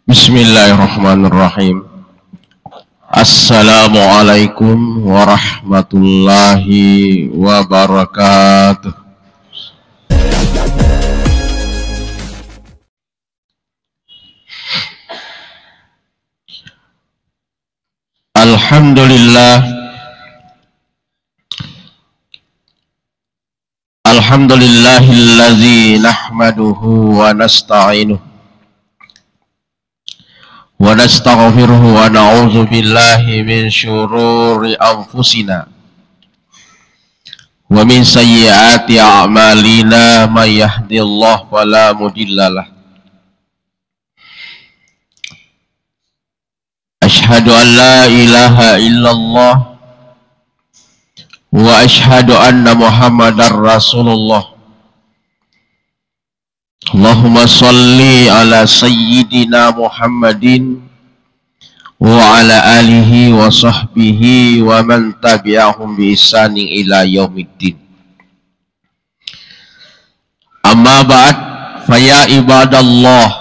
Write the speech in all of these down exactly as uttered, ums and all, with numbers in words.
Bismillahirrahmanirrahim. Assalamualaikum warahmatullahi wabarakatuh. Alhamdulillah. Alhamdulillahilladzi nahmaduhu wa nasta'inuhu wa nastaghfiruhu wa na'udzu billahi min syururi anfusina wa min sayyiati a'malina. May yahdihillahu fala mudhillalah. Asyhadu an la ilaha illallah wa asyhadu anna Muhammadar Rasulullah. Allahumma shalli ala sayyidina Muhammadin wa ala alihi wa sahbihi wa man tabi'ahum bi ihsanin ila yaumiddin. Amma ba'd, fa ya ibadallah,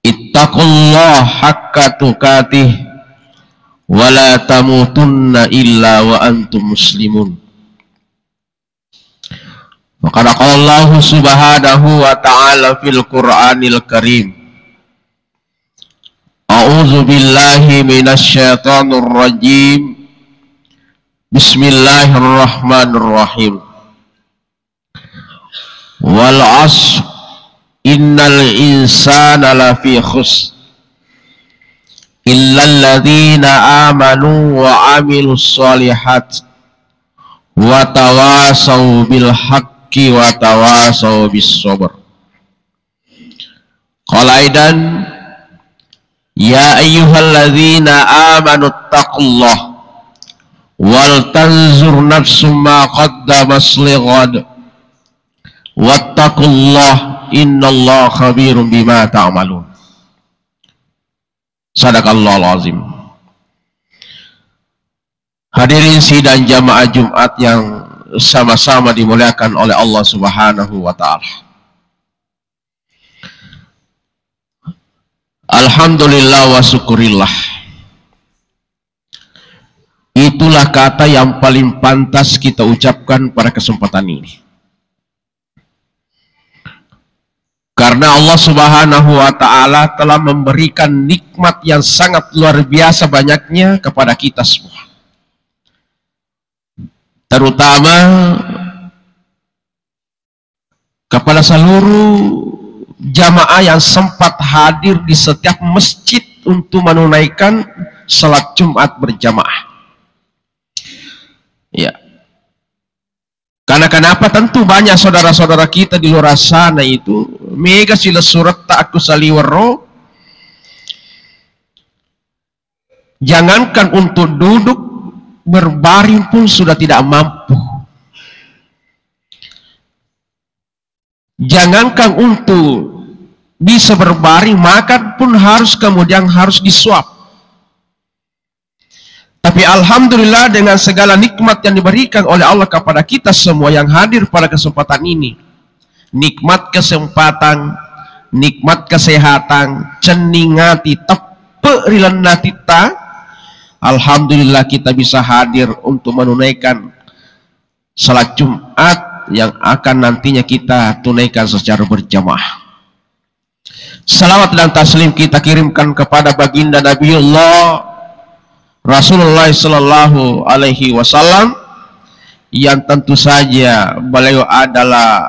ittaqullaha haqqa tuqatih wa la tamutunna illa wa antum muslimun. Wa qad qala Allahu subhanahu wa ta'ala fil Qur'anil Karim. A'udzu billahi minasy syaithanir rajim. Bismillahirrahmanirrahim. Wal 'asr, innal insana lafi khusr, illalladzina amanu wa 'amilus shalihat, wa tawasau bil haqqi wa tawasau bis sabr. Qala aidan, ya ayyuhalladzina amanu taqullaha wal tanzur nafsum ma qaddamat lighad, wattaqullaha innallaha khabirum bima ta'malun. Sadaqallahul azim. Hadirin sidang jamaah Jumat yang sama-sama dimuliakan oleh Allah Subhanahu wa Ta'ala. Alhamdulillah wa syukurillah. Itulah kata yang paling pantas kita ucapkan pada kesempatan ini. Karena Allah Subhanahu wa Ta'ala telah memberikan nikmat yang sangat luar biasa banyaknya kepada kita semua. Terutama kepada seluruh jamaah yang sempat hadir di setiap masjid untuk menunaikan salat Jumat berjamaah. Ya. Karena kenapa? Tentu banyak saudara-saudara kita di luar sana itu mega silessuretta aku saliwerro, jangankan untuk duduk, berbaring pun sudah tidak mampu. Jangankan untuk bisa berbaring, makan pun harus kemudian harus disuap. Tapi alhamdulillah, dengan segala nikmat yang diberikan oleh Allah kepada kita semua yang hadir pada kesempatan ini, nikmat kesempatan, nikmat kesehatan, cenning ati, teppe ri lennatitta, alhamdulillah kita bisa hadir untuk menunaikan salat Jumat yang akan nantinya kita tunaikan secara berjamaah. Salawat dan taslim kita kirimkan kepada baginda Nabiullah Rasulullah sallallahu alaihi wasallam, yang tentu saja beliau adalah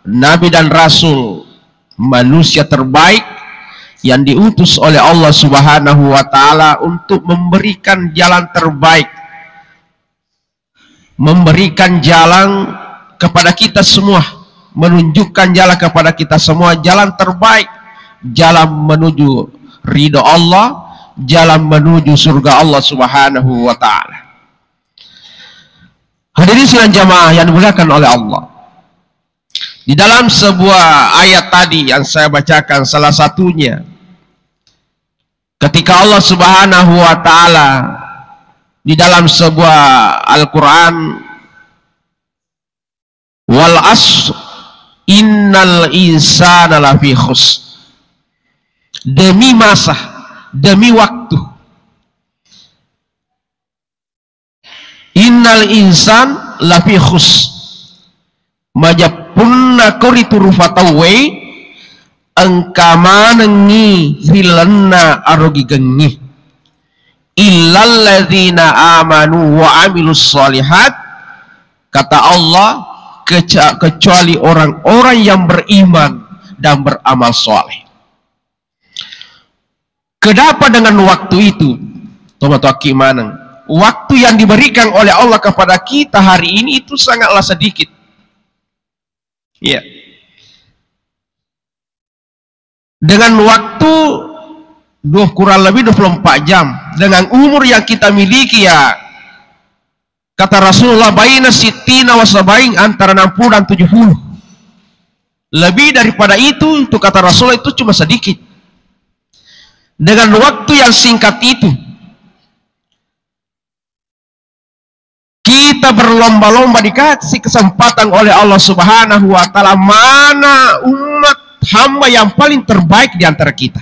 nabi dan rasul, manusia terbaik yang diutus oleh Allah Subhanahu wa Ta'ala untuk memberikan jalan terbaik, memberikan jalan kepada kita semua, menunjukkan jalan kepada kita semua, jalan terbaik, jalan menuju ridho Allah, jalan menuju surga Allah Subhanahu wa Ta'ala. Hadirin sidang jamaah yang dimuliakan oleh Allah, di dalam sebuah ayat tadi yang saya bacakan, salah satunya, ketika Allah Subhanahu wa Ta'ala di dalam sebuah Al-Quran, "Wal asr, Innal insana lafi khus. Demi masa, demi waktu. Innal insan lafi khus. Majeppunna ko ri turu fatauwe, engka manengngi ri lalenna arogigengngi. Illalladzina amanu wa amilus shalihat, kata Allah, keca-, kecuali orang-orang yang beriman dan beramal soleh. Kedapa dengan waktu itu? Tomatoakki maneng. Waktu yang diberikan oleh Allah kepada kita hari ini itu sangatlah sedikit. Iya. Dengan waktu dua, kurang lebih dua puluh empat jam, dengan umur yang kita miliki, ya, kata Rasulullah, "Baina sittina wa sabain," antara enam puluh dan tujuh puluh. Lebih daripada itu, itu kata Rasulullah, itu cuma sedikit. Dengan waktu yang singkat itu, kita berlomba-lomba, dikasih kesempatan oleh Allah Subhanahu wa Ta'ala, mana umat hamba yang paling terbaik di antara kita.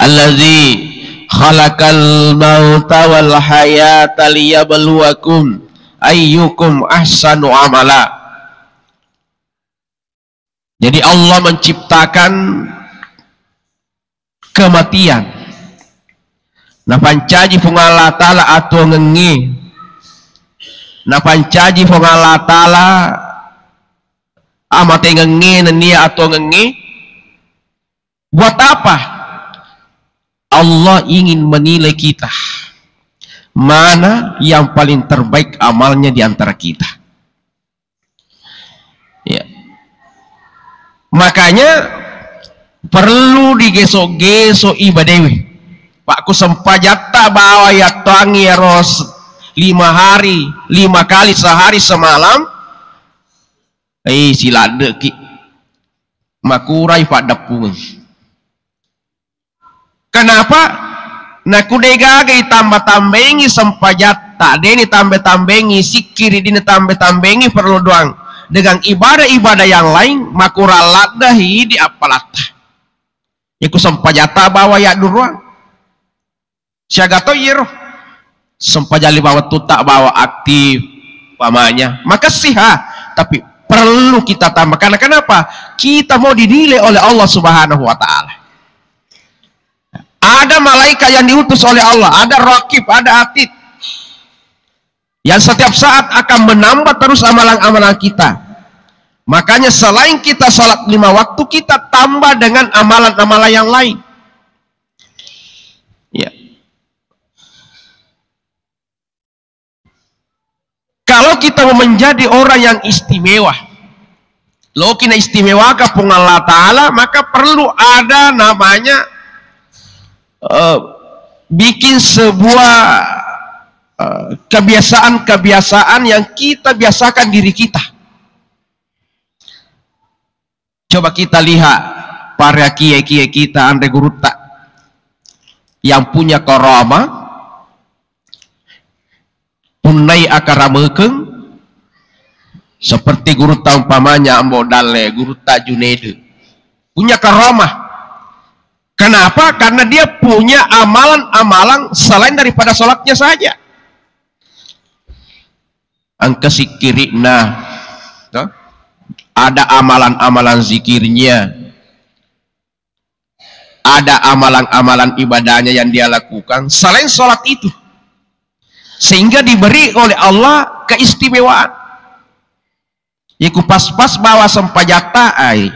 Allazi khalaqal mauta wal hayata liyabluwakum ayyukum ahsanu amala. Jadi, Allah menciptakan kematian. Napancaji Puang Allah Ta'ala atuongengnge. Napancaji Puang Allah Ta'ala amatengengnge nennia atuongengnge. Buat apa? Allah ingin menilai kita. Mana yang paling terbaik amalnya di antara kita. Ya. Makanya perlu digeso-geso ibadewe. Pak, ku sempajatta bawa yattoangi ero s-, lima hari, lima kali sehari semalam, eh, siladdeki. Makurai paddeppungeng. Kenapa? Naku de gaga itamba-tambengi sempajatta, de ni tambe-tambengi sikkiri, de ni tambe-tambengi perlu doang. Dengan ibadah-ibadah yang lain, makurang laddehi di appalatta. Iku sempajatta bawa yadduruang. Siaga to iyero. Sempajang lima wettutta bawa aktif, umpamanya. Makessih, ha. Tapi perlu kita tambah. Karena kenapa? Kita mau dinilai oleh Allah Subhanahu wa Ta'ala. Ada malaikat yang diutus oleh Allah, ada Raqib, ada Atid. Yang setiap saat akan menambah terus amalan-amalan kita. Makanya selain kita sholat lima waktu, kita tambah dengan amalan-amalan yang lain. Ya. Kalau kita mau menjadi orang yang istimewa, loki na istimewa ka Puang Allah Ta'ala, maka perlu ada namanya, eh, bikin sebuah, eh, kebiasaan-kebiasaan yang kita biasakan diri kita. Coba kita lihat para kiai-kiai kita, anre gurutta yang punya karamah, punnai akaramekeng, seperti gurutta umpamanya Ambo Dalle, gurutta Junede, punya karamah. Kenapa? Karena dia punya amalan-amalan selain daripada sholatnya saja. Engka sikkiri'na, toh? Ada amalan-amalan zikirnya, ada amalan-amalan ibadahnya yang dia lakukan selain sholat itu, sehingga diberi oleh Allah keistimewaan. Iku pas-pas bawa sempajatta ai,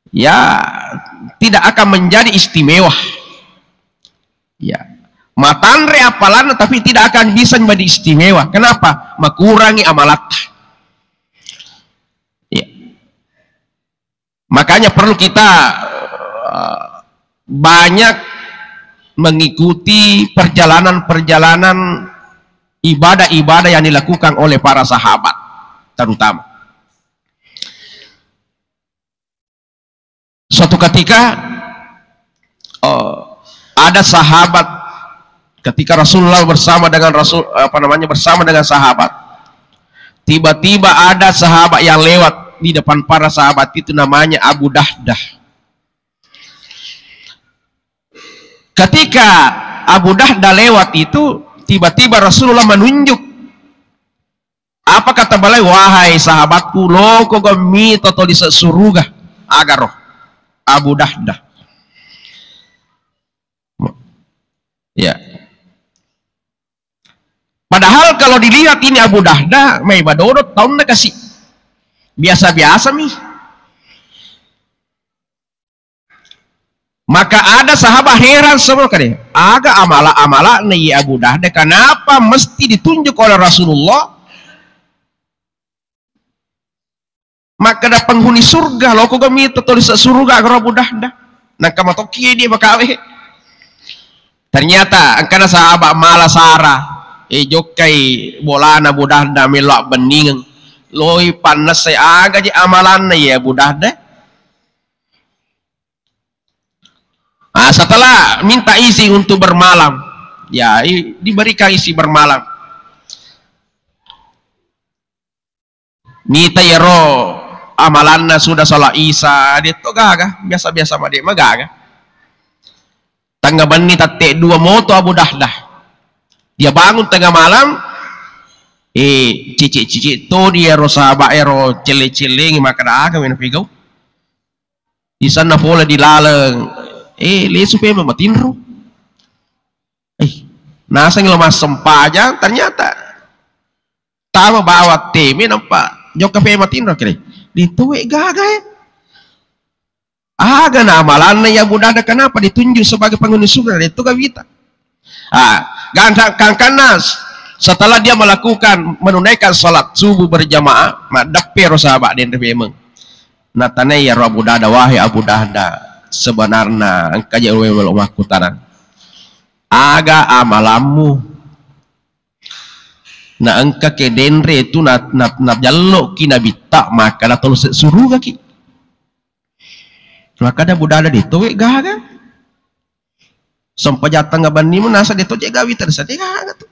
ya, tidak akan menjadi istimewa. Ya. Matanre apalanna, tapi tidak akan bisa menjadi istimewa. Kenapa? Makurangi amalatta. Ya. Makanya perlu kita, eh, banyak mengikuti perjalanan-perjalanan ibadah-ibadah yang dilakukan oleh para sahabat, terutama. Suatu ketika, eh, ada sahabat, ketika Rasulullah bersama dengan Rasul, apa namanya, bersama dengan sahabat, Tiba-tiba ada sahabat yang lewat di depan para sahabat itu, namanya Abu Dahdah. Ketika Abu Dahdah lewat itu, tiba-tiba Rasulullah menunjuk. Apa kata beliau? "Wahai sahabatku, loko gommi to toli suruga." Agaro Abu Dahdah. Ya. Padahal kalau dilihat ini Abu Dahdah, mai badodo taunna kasi. Biasa-biasa mi. Maka ada sahabat heran semua kali. Aga amala-amala na iya Abu Dahdah, kenapa mesti ditunjuk oleh Rasulullah? Makkeda penghuni surga, loko gommi to toli suruga, garo Abu Dahdah. Nangka matokki dia makawe. Ternyata engkana sahabat mala sara, eh, jokkai bolana Abu Dahdah melo abbenningeng. Loi pannessai aga je amalanna ya Abu Dahdah. Ah, setelah minta izin untuk bermalam, ya, i-, diberikan izin bermalam. Mita yero amalanna sudah sholat isya, detto gaga, biasa-biasa made magaga. Tengah benni tette dua moto Abu Dahdah. Dia bangun tengah malam, eh, cicik-cicik to dia ro sahabat ero celle-cellengi, maka daga mena pegau. Isanna pole di laleng, eh, lesu pe matinro. Eh, naseng lo massempajang, ternyata tama bawa teme nampa jokka pe matinro kere. Ditowe gaga, eh. Aga na amalanna ya Abu Dahdah, kenapa ditunjuk sebagai penghuni surga? Itu gawita. Ah, gangka-, gangkanna s-, setelah dia melakukan, menunaikan salat subuh berjamaah, maddeppe ro sahabat denre memeng. Natanai ya ro Abu Dahdah, "Wahai Abu Dahdah, sebenarnya engka je uwe melo makkutanang. Aga amalammu? Na engka ke denre itu na, na, najallo ki nabitta, maka natolo se-, surugaki." Maka ada Abu Dahdah, "Detowe gaga. Sempajang tengnga bennimu nasa deto je gawi tersa de gaga tu."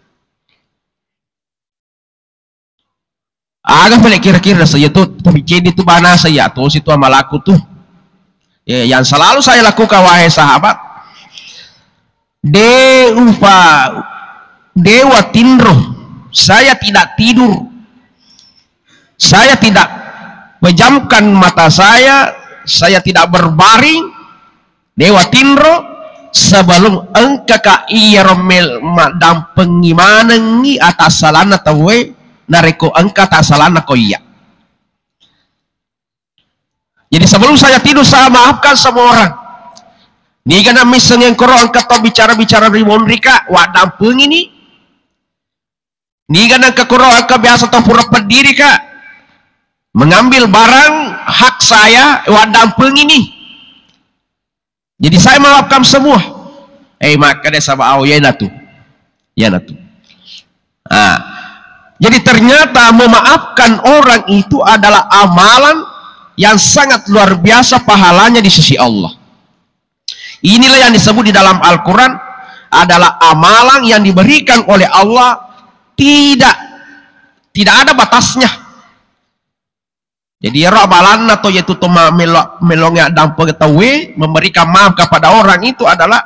Aga pale kira-kira saya tu, tapi jadi tu bana saya tu situ amalaku tu. Ya, yang selalu saya lakukan, wahai sahabat, de upa, de watinro, saya tidak tidur, saya tidak pejamkan mata saya, saya tidak berbaring, de watinro sebelum engkaka iyaro mel-, maddampengi manengi atassalanna tauwe, narekko engka atassalanna ko iya. Jadi sebelum saya tidur, saya maafkan semua orang. Niga na misseng engkoro engka tau bicara-bicara ri monrika, waddampengini. Niga na engka koro engka biasa tau pura peddirika, mengambil barang hak saya, waddampengini. Jadi saya maafkan semua. Eh, makkeda saba au, iyanatu. Iyanatu. Ah. Jadi ternyata memaafkan orang itu adalah amalan yang sangat luar biasa pahalanya di sisi Allah. Inilah yang disebut di dalam Al-Quran adalah amalan yang diberikan oleh Allah, tidak, tidak ada batasnya. Jadi, ero amalanna to, yaitu to ma-, melo-, melongnge addampeng tauwe, memberikan maaf kepada orang itu adalah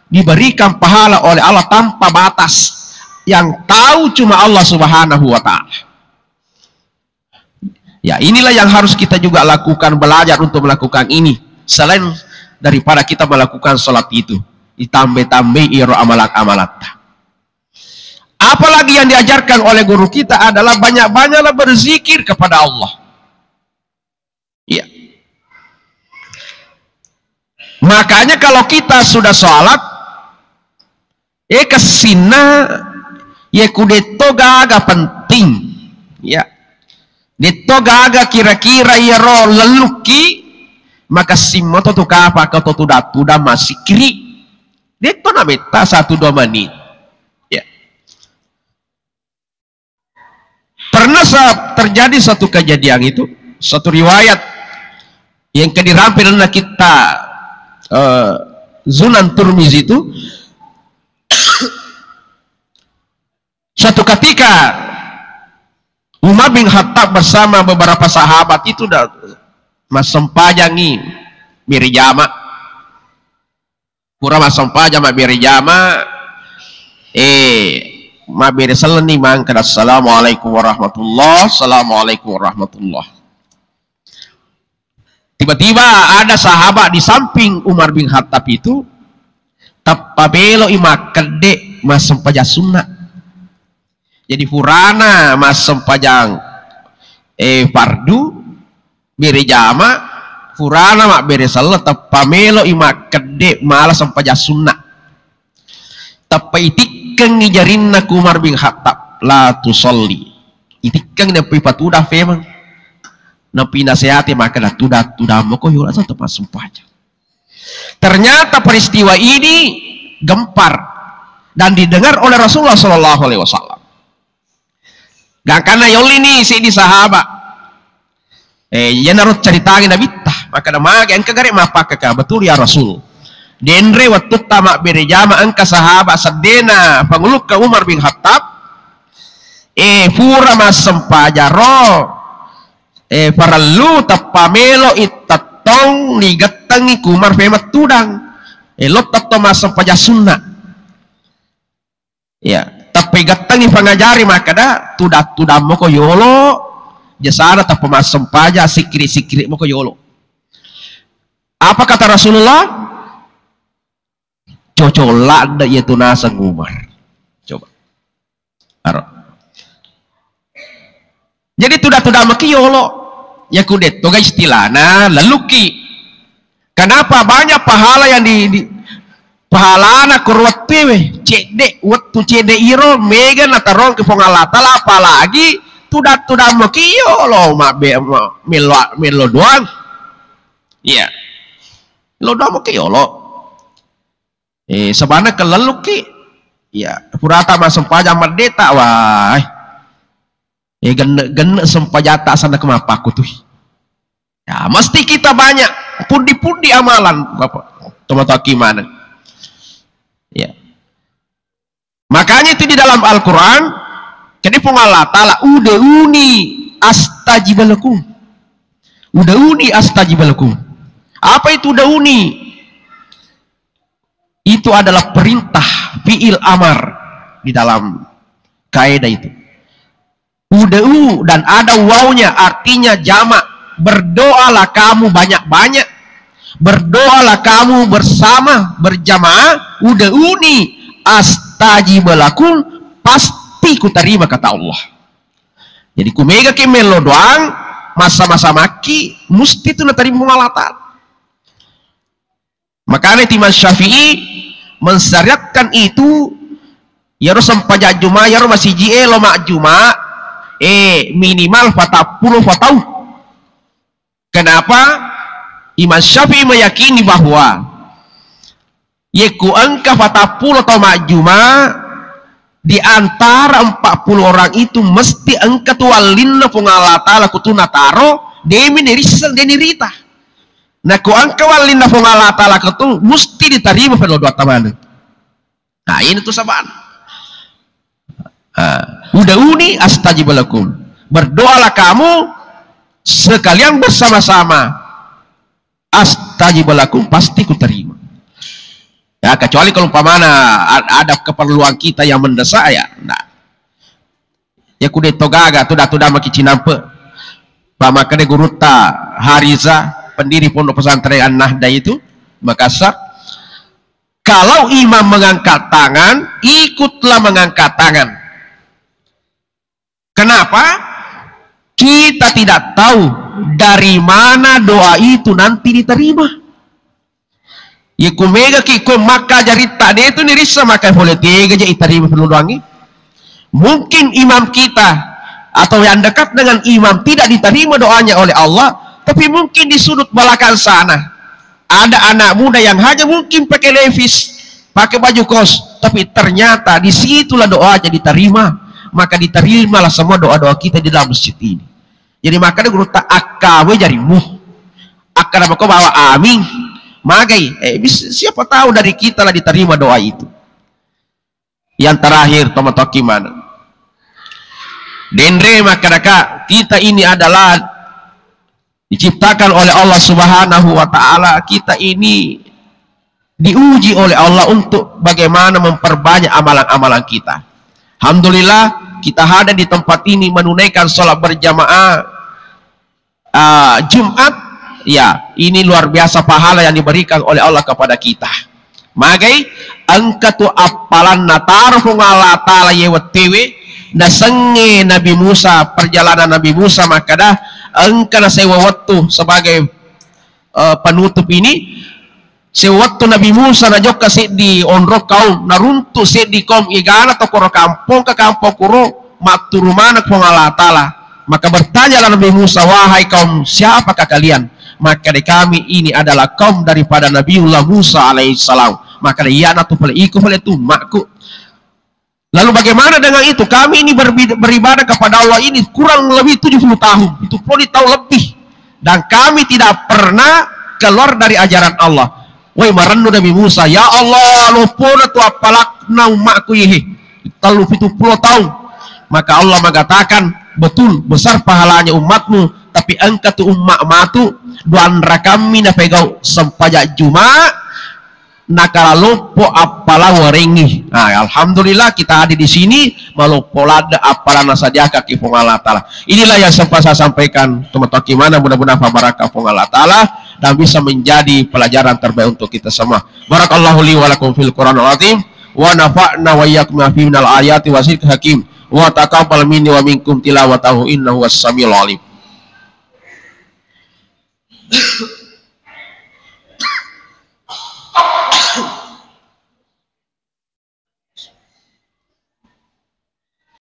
diberikan pahala oleh Allah tanpa batas. Yang tahu cuma Allah Subhanahu wa Ta'ala. Ya, inilah yang harus kita juga lakukan, belajar untuk melakukan ini. Selain daripada kita melakukan sholat itu, ditambah-tambah iro amalan-amalan. Apalagi yang diajarkan oleh guru kita adalah banyak-banyaklah berzikir kepada Allah. Iya. Makanya kalau kita sudah sholat, eh, kessinna, ya, ku detto gaga penting. Ya. Detto gaga kira-kira iyaro lellukki, maka simmoto tu kapa ko to tuda-tuda masikri. Detto na metta satu dua menit. Ya. Pernah sa-, terjadi satu kejadian itu, satu riwayat yang kedirampil dalam kitab, eh, Sunan Turmizi itu, suatu ketika Umar bin Khattab bersama beberapa sahabat itu da-, massempajangi bere jama. Pura massempajang mabbere jama, eh, mabbere sellenni mangkada, "Assalamualaikum warahmatullah, assalamualaikum warahmatullah." Tiba-tiba ada sahabat di samping Umar bin Khattab itu, tappa melo'i makkedde massempajang sunna. Jadi, furana massempajang, eh, fardu, bere jama, furana mabbere selleng, tappa melo'i makkedde mala sempajang sunna. Tappa itikkengi jarinna ku Umar bin Khattab, "La tusalli." Itikkengi, nappa ipatudang femeng. Nappa inasehati makkeda, "Tudang-tudang moko yola sa tempat sempajang." Ternyata peristiwa ini gempar dan didengar oleh Rasulullah sallallahu alaihi wasallam. Gangkanna yollini seddi sahabat. Eh, iyanaro caritangi Nabitta. Makkeda, "Magi engka gare mappakkaka?" "Betul ya Rasul." Denre wettutta mabbere jama engka sahabat seddena pangulukka Umar bin Khattab. Eh, fura massempajang ro. Eh, parellu tappa melo'i tettong nigettengi ku Umar femeng tudang. Eh, lo tettong massempajang sunna. Ya, tappa igettengi pangajari makkeda, "Tudang-tudang moko yolo, jasana tappa massempajang, sikkiri-sikkiri moko yolo." Apa kata Rasulullah? "Cocok ladde iya tu naseng Umar." Coba. Aro. Jadi tudang-tudang maki yolo. Ya kudetto ga istilana lelluki. Kenapa banyak pahala yang di, di pahalana koro wettuewe? Cedde, wettu cedde iro mega natarongke Puang Allah Taala, apalagi tudang-tudang maki yolo mabbe, ma-, mello, mello doang. Iya. Lo doang maki yolo. Eh, sabana kellelluki. Iya, purata massempajang maddeta, wah. Eh, genne-genne sempajatta asanna kemapakku tuh. Ya, mesti kita banyak pundi-pundi amalan, Bapak. Tomatoaki maneng. Ya. Makanya itu di dalam Al-Quran, jadi Puang Allah Ta'ala, "Ud'uni astajib lakum." "Ud'uni astajib lakum." Apa itu ud'uni? Itu adalah perintah fi'il amar di dalam kaidah itu. Ud'u dan ada wawnya, artinya jamak. Berdoalah kamu banyak-banyak. Berdoalah kamu bersama, berjamaah. "Ud'uni astajib lakum." Pasti kuterima, kata Allah. Jadi, kumega ki mello doang, masa-masa maki, mesti tu naterima Allah Ta'ala. Makanya Imam Syafi'i mensyariatkan itu, yaro sempajang Juma, yaro masiji e lo majjuma, eh, minimal patappulo fatau. Kenapa? Imam Syafi'i meyakini bahwa yekku engka patappulo tau majjuma, di antara empat puluh orang itu mesti engka tu wallinna Puang Allah Ta'ala kutu nataro, demi nirisseng, deni rita. Nako engka wallinna Puang Allah Ta'ala ketu, musti diterima fello doatta maneng. Nah, ini tuh sabana. Ah, "Ud'uni astajib lakum." Berdoalah kamu sekalian bersama-sama. "Astajib lakum," pasti kuterima. Ya, kecuali kalau umpamana a-, ada keperluan kita yang mendesak, ya, nah. Ya, kudetto gaga, tuda-tuda maki cinampe. Pak makkeda gurutta Hariza, pendiri Pondok Pesantren An-Nahda itu, Makassar. Kalau imam mengangkat tangan, ikutlah mengangkat tangan. Kenapa? Kita tidak tahu dari mana doa itu nanti diterima. Iya, ku mega ki ko makka jaritta de tu nirissa maka pole tega je iterima penulungangi. Mungkin imam kita atau yang dekat dengan imam tidak diterima doanya oleh Allah, tapi mungkin di sudut belakang sana ada anak muda yang hanya mungkin pakai levis, pakai baju kos, tapi ternyata di situlah doanya diterima. Maka diterimalah semua doa-doa kita di dalam masjid ini. Jadi makanya gurutta, "Akkawe jarimu." Akkada mako bawa amin. Magai, eh, bis-, siapa tahu dari kita lah diterima doa itu. Yang terakhir, tomatoaki maneng. Denre makkadaka, kita ini adalah diciptakan oleh Allah Subhanahu wa Ta'ala, kita ini diuji oleh Allah untuk bagaimana memperbanyak amalan-amalan kita. Alhamdulillah, kita hadir di tempat ini menunaikan sholat berjamaah, ah, Jumat, ya, ini luar biasa pahala yang diberikan oleh Allah kepada kita. Magai, engka tu appalanna taro Puang Allah Ta'ala ye wettuwe, nasengnge Nabi Musa, perjalanan Nabi Musa makkada, engka nasewa wettu sebagai, eh, penutup ini, sewettu Nabi Musa najokka seddi onrong kaum, naruntu seddi kaum, egana to koro kampong ka kampong kuro, matturu maneng Puang Allah Ta'ala. Maka bertanyalah Nabi Musa, "Wahai kaum, siapakah kalian?" Maka de kami ini adalah kaum daripada Nabiullah Musa alaihissalam. Maka de iyana tu pale iko pale tu makku. Lalu bagaimana dengan itu? Kami ini berbi-, beribadah kepada Allah ini kurang lebih tujuh puluh tahun, tujuh puluh tahun lebih. Dan kami tidak pernah keluar dari ajaran Allah. Woi, marennu Nabi Musa, "Ya Allah, loppona tu appalakna ummakku ihi, tellu pitu pulo taung." Maka Allah mengatakan, "Betul, besar pahalanya umatmu, tapi engka tu umma matu, duanrakammi napegau sempajang Juma, nakala loppo appala warengngi." Nah, alhamdulillah kita hadir di sini, maloppo ladde appala nasadiakaki Puang Allah Ta'ala. Inilah yang sempat saya sampaikan, teman-teman, gimana, mudah-mudahan berkah Puang Allah Ta'ala dan bisa menjadi pelajaran terbaik untuk kita semua. Barakallahu li wa lakum fil Qur'anil azim, wa nafa'na wa iyyakum bima fihi minal ayati wa zikril hakim, wa taqabbal minni wa minkum tilawatahu innahu huwas samiul alim.